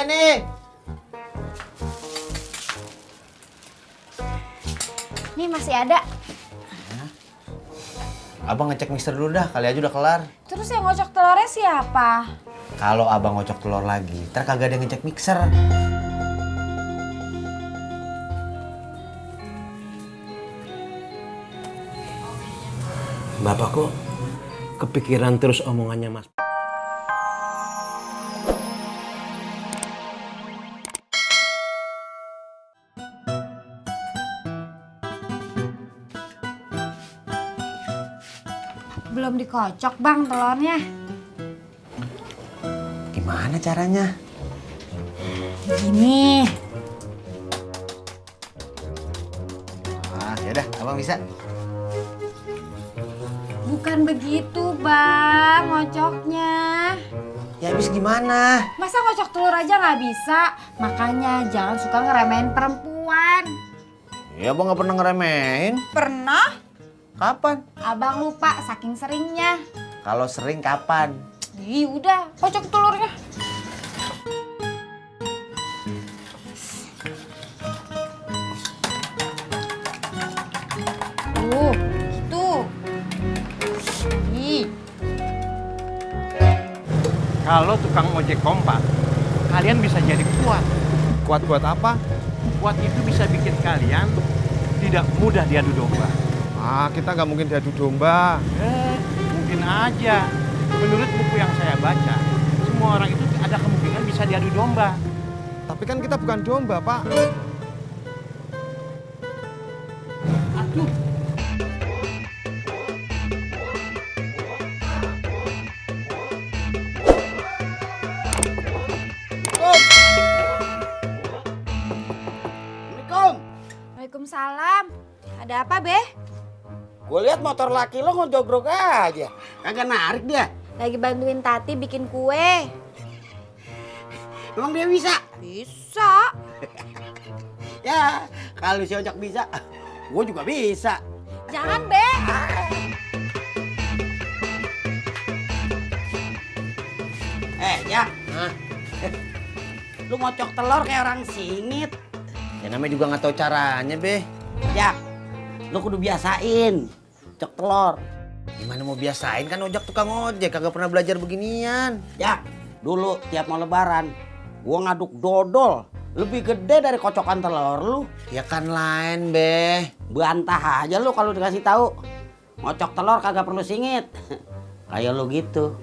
Udah nih. Nih masih ada. Abang ngecek mixer dulu dah, kali aja udah kelar. Terus yang ngocok telurnya siapa? Kalau abang ngocok telur lagi, ntar kagak ada yang ngecek mixer. Bapak kok kepikiran terus omongannya Mas? Belum dikocok bang telurnya. Gimana caranya? Gini. Yaudah, abang bisa. Bukan begitu bang ngocoknya. Ya habis gimana? Masa ngocok telur aja nggak bisa? Makanya jangan suka ngeremehin perempuan. Ya abang nggak pernah ngeremehin. Pernah? Kapan? Abang lupa saking seringnya. Kalau sering kapan? Ih udah, kocok telurnya. Tuh. Ih. Kalau tukang ojek kompak, kalian bisa jadi kuat. Kuat buat apa? Kuat itu bisa bikin kalian tidak mudah diadu domba. Kita nggak mungkin diadu domba. Mungkin aja. Menurut buku yang saya baca, semua orang itu ada kemungkinan bisa diadu domba. Tapi kan kita bukan domba, Pak. Aduh, Assalamualaikum. Waalaikumsalam. Ada apa be? Gue lihat motor laki lo ngejogrok aja. Kagak narik dia. Lagi bantuin Tati bikin kue. Emang dia bisa? Bisa. Ya, kalau si ojek bisa, gue juga bisa. Jangan be. Ya. Lu ngocok telur kayak orang singit. Ya namanya juga nggak tahu caranya, Be. Ya, lu kudu biasain cok telur. Gimana mau biasain kan ojek tukang ojek, kagak pernah belajar beginian. Ya, dulu tiap mau lebaran, gua ngaduk dodol lebih gede dari kocokan telur lu. Ya kan lain, Be. Bantah aja lu kalau dikasih tahu. Ngocok telur kagak perlu singit. Kayak lu gitu.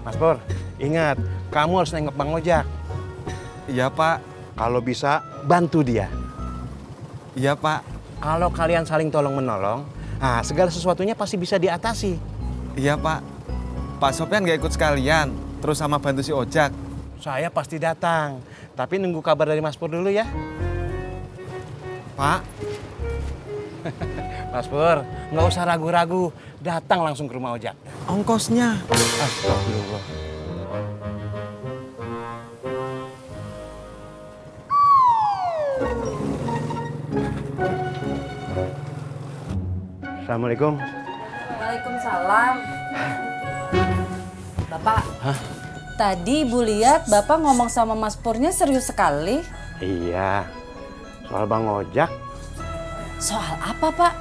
Mas Pur, ingat, kamu harus nengok Bang Ojak. Iya, Pak. Kalau bisa, bantu dia. Iya, Pak. Kalau kalian saling tolong-menolong, segala sesuatunya pasti bisa diatasi. Iya, Pak. Pak Sopyan nggak ikut sekalian, terus sama bantu si Ojak. Saya pasti datang, tapi nunggu kabar dari Mas Pur dulu ya. Pak, Mas Pur, nggak usah ragu-ragu, datang langsung ke rumah Ojak. ongkosnya. Astagfirullah. Assalamualaikum. Waalaikumsalam. Bapak, tadi Ibu lihat Bapak ngomong sama Mas Purnya serius sekali. Iya, soal Bang Ojak. Soal apa, Pak?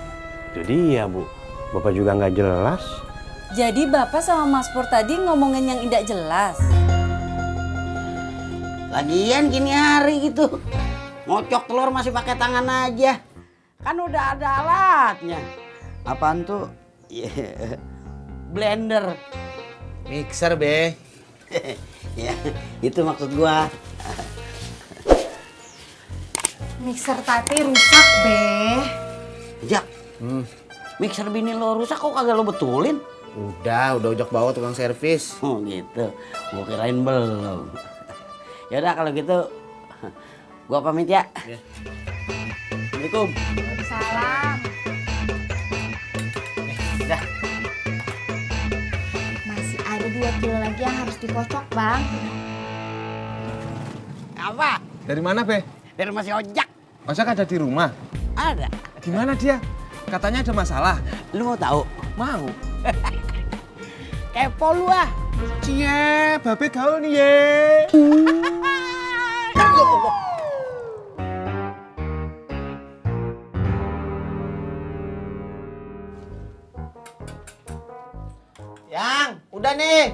Itu dia, Bu. Bapak juga nggak jelas. Jadi Bapak sama Mas Pur tadi ngomongin yang tidak jelas. Lagian gini hari gitu. Ngocok telur masih pakai tangan aja. Kan udah ada alatnya. Apaan tuh? Blender. Mixer, Be. Ya, itu maksud gua. Mixer Tati rusak be. Jak. Mixer bini lo rusak kok kagak lo betulin? Udah ojek bawa tukang servis. Oh gitu. Gua kirain belum. Ya udah kalau gitu gua pamit ya. Assalamualaikum. Waalaikumsalam. Dah. Masih ada 2 kilo lagi yang harus dikocok bang. Apa? Dari mana, Be? Dari Mas Ojak. Ojak ada di rumah? Ada. Di mana dia? Katanya ada masalah. Lu mau tahu? Mau. Kepo lu ah. Cie, babe gaul nih ye. Yang, udah nih.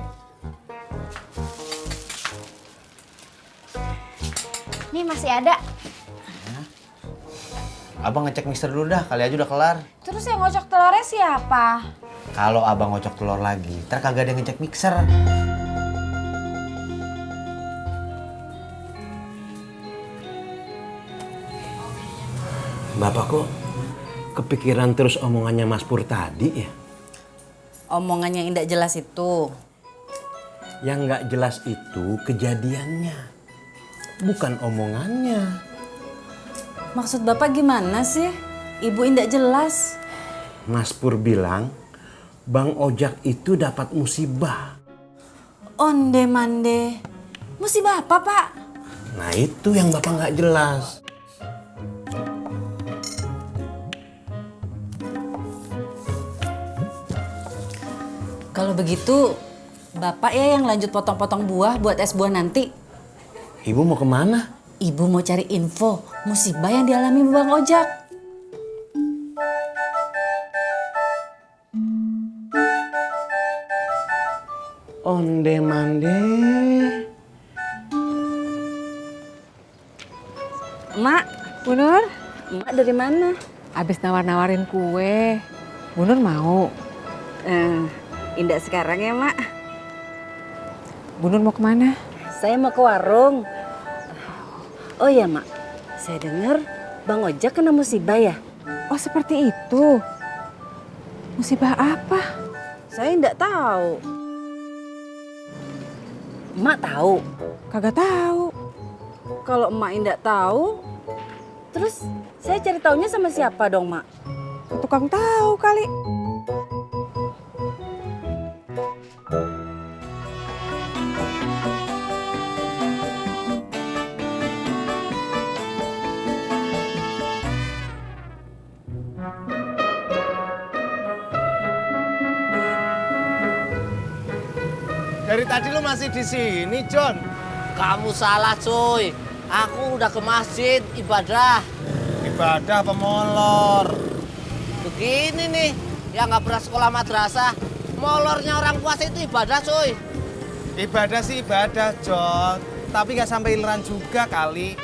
Nih masih ada. Abang ngecek mixer dulu dah, kali aja udah kelar. Terus yang ngocok telurnya siapa? Kalau abang ngocok telur lagi, ntar kagak ada yang ngecek mixer. Bapak kok kepikiran terus omongannya Mas Pur tadi ya? Omongannya yang tidak jelas itu. Yang nggak jelas itu kejadiannya, bukan omongannya. Maksud Bapak gimana sih? Ibu indak jelas. Mas Pur bilang Bang Ojak itu dapat musibah. Onde mande. Musibah apa, Pak? Nah itu yang Bapak nggak jelas. Kalau begitu, Bapak ya yang lanjut potong-potong buah buat es buah nanti. Ibu mau kemana? Ibu mau cari info musibah yang dialami Bang Ojak. Onde mande. Mak, Bu Nur, Mak dari mana? abis nawar-nawarin kue. Bu Nur mau? Indah sekarang ya, Mak. Bu Nur mau kemana? Saya mau ke warung. Oh ya, Mak. Saya dengar Bang Ojak kena musibah ya? Oh seperti itu. Musibah apa? Saya enggak tahu. Emak tahu. Kagak tahu. Kalau emak enggak tahu, terus saya cari taunya sama siapa dong, Mak? Ke tukang tahu kali. Dari tadi lu masih di sini, John. Kamu salah, cuy. Aku udah ke masjid ibadah. Ibadah pemolor. Begini nih, yang nggak pernah sekolah madrasah, molornya orang puasa itu ibadah, cuy. Ibadah sih ibadah, John. Tapi nggak sampai ileran juga kali.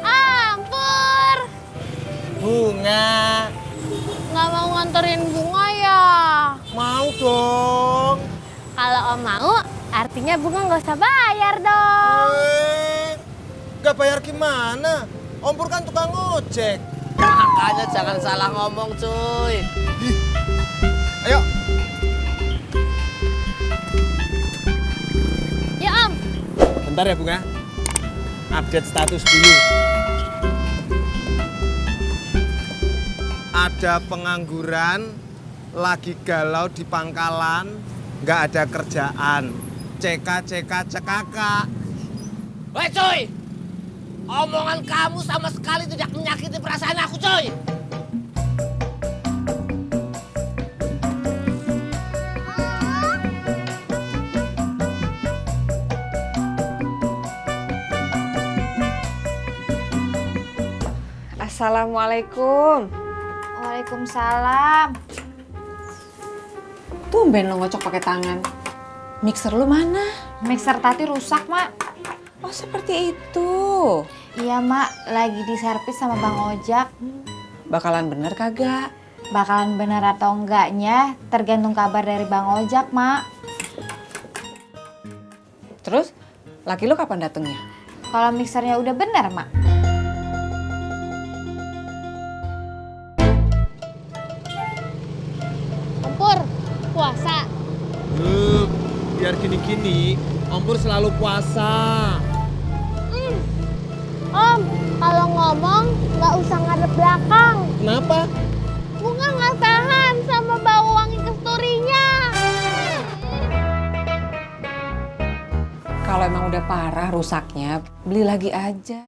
Ampur, Bunga. nggak mau nganterin bunga ya? Mau dong. Kalau Om mau, artinya bunga nggak usah bayar dong. Nggak bayar gimana? Om Pur kan tukang ojek. Makanya jangan salah ngomong, cuy. Ayo. Ya Om. Bentar ya, Bunga. Update status dulu. Ada pengangguran, lagi galau di pangkalan, nggak ada kerjaan. Cekakak. Woi, cuy. Omongan kamu sama sekali tidak menyakiti perasaan aku, cuy. Assalamualaikum. Waalaikumsalam. Tumben lo ngocok pakai tangan. Mixer lu mana? Mixer Tati rusak, Mak. Oh seperti itu. Iya, Mak. Lagi diservis sama Bang Ojak. Bakalan bener kagak? Bakalan bener atau enggaknya tergantung kabar dari Bang Ojak, Mak. Terus, laki lu kapan datengnya? Kalau mixernya udah bener, Mak. Pur, puasa. Biar gini-gini, Om Pur selalu puasa. Om, kalau ngomong nggak usah ngadep belakang. Kenapa? Bunga nggak tahan sama bau kalau emang udah parah rusaknya, beli lagi aja.